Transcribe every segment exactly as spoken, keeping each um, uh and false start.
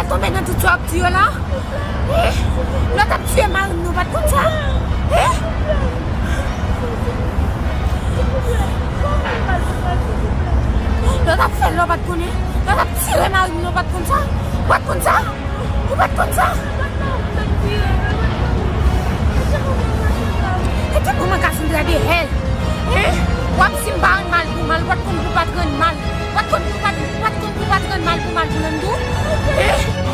Tonbe nan tout sa w ap di yo la? Eh? Lè w t ap tiye mari m, nou pa t konn sa? Eh? Lè w t ap fè lè w pa t konnen? Lè w t ap tire mari m, nou pa t konn sa? Ou pa t konn sa? Ou pa t konn sa? E tout moman Cassandra de hèl. Eh? W ap di m pa rann mal pou mal, w pa t konn pou pa t rann mal. W pa t konn pou pa t, w pa t konn pou pa t rann mal pou mal pou Landou? Eh?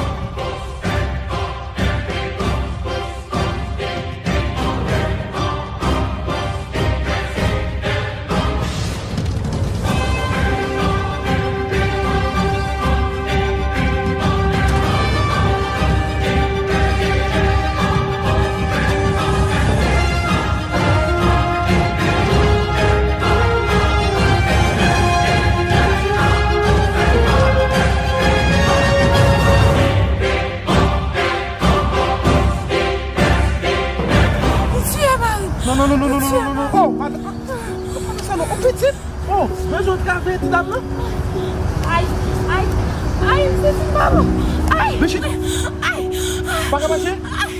Li tiye mari m. Non, non, non, non, non, non, non, non. Oh, madanm, ah, ah, sa non, oh, pitit. Oh, men jan w travèse ti dam nan. Ay, ay, ay, m sezi m pa bon. Ay, men chita. Ay, pa ka mache. Ay, ay.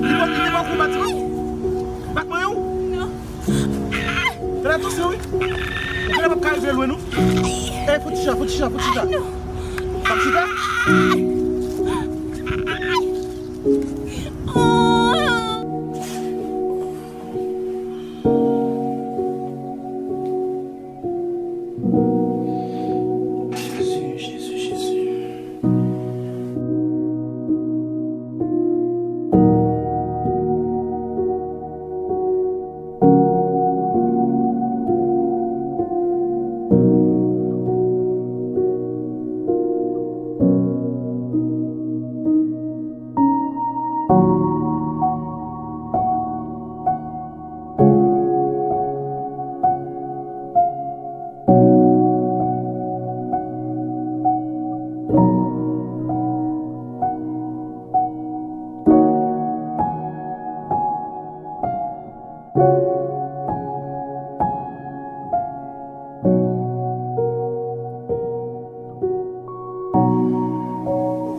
Li pa, li te pa kou bat ou? Bat mwen ou? Non. Fè atansyon wi. Ou genlè p ap ka rive lwen non. Ey, fò ti chita, fò ti chita, fò ti chita. P ap chita? Jezi, Jezi, Jezi.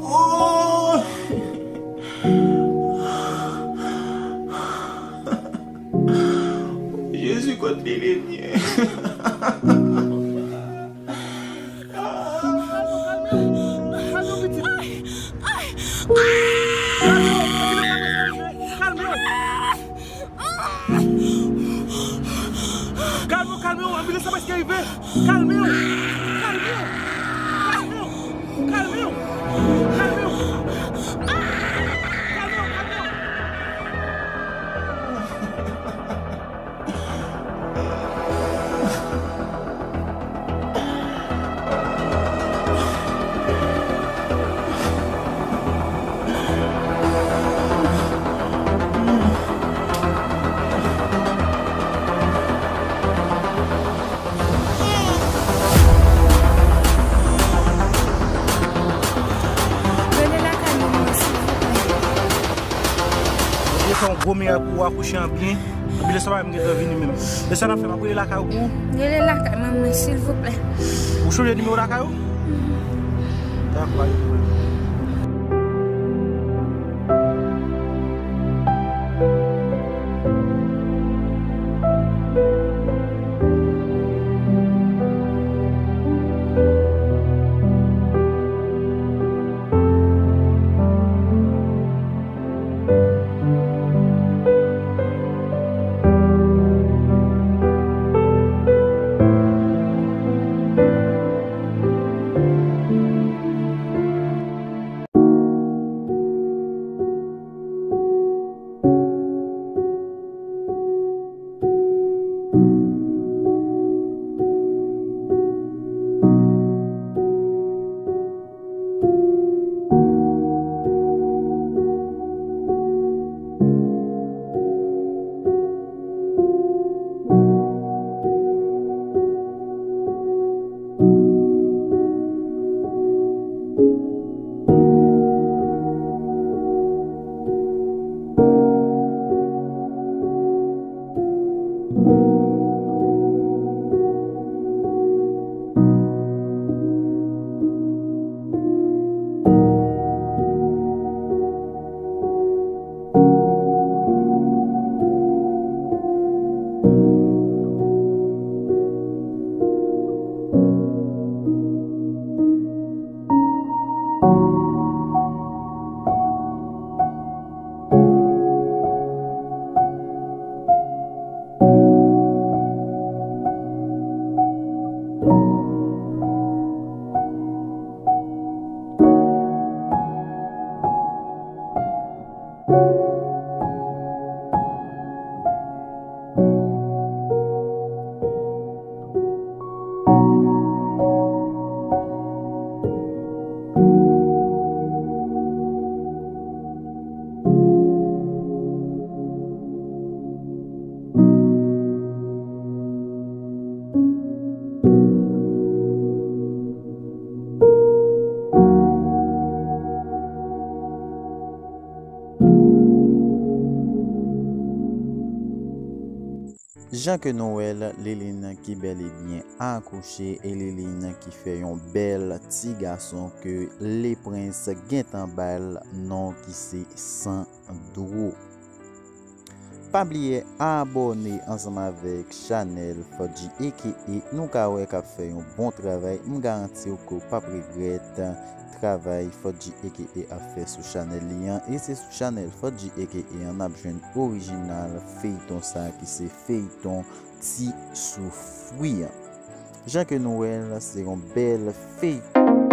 Oh! Jezi, kot li, Lenye? Kalme w, kalme w, pitit. Kalme w, kalme w. Kalme w, kalme w, anbilans la prèske rive. Kalme w, kalme w, kalme w, kalme w. Kalme w, kalme w. Rele lakay manman, silvouplè. Mwen te fè yon gwo miray pou w akouche an byen. Anbilans la pa menm gentan vini menm. Men sa n ap fè, m ap rele lakay ou pou ou? Rele lakay manman, silvouplè. Ou chonje nimewo lakay ou? Mhm. Dakò, pa gen pwoblèm. Jan ke nou wè l, Liline ki bèl e byen akouche e Liline ki fè yon bèl ti gason ke Leprens gentan ba l non ki se Sandro. Pa bliye abòne ansanm avèk chanèl Fodji aka nou ka wè k ap fè yon bon travay. M garanti w ke w p ap regrèt travay Fodji aka ap fè sou chanèl li an. E se sou chanèl Fodji aka an n ap jwenn orijinal feyton sa ki se feyton Ti Soufri an. Jan ke nou wè l, se yon bèl feyton.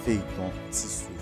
feyton Ti Sou.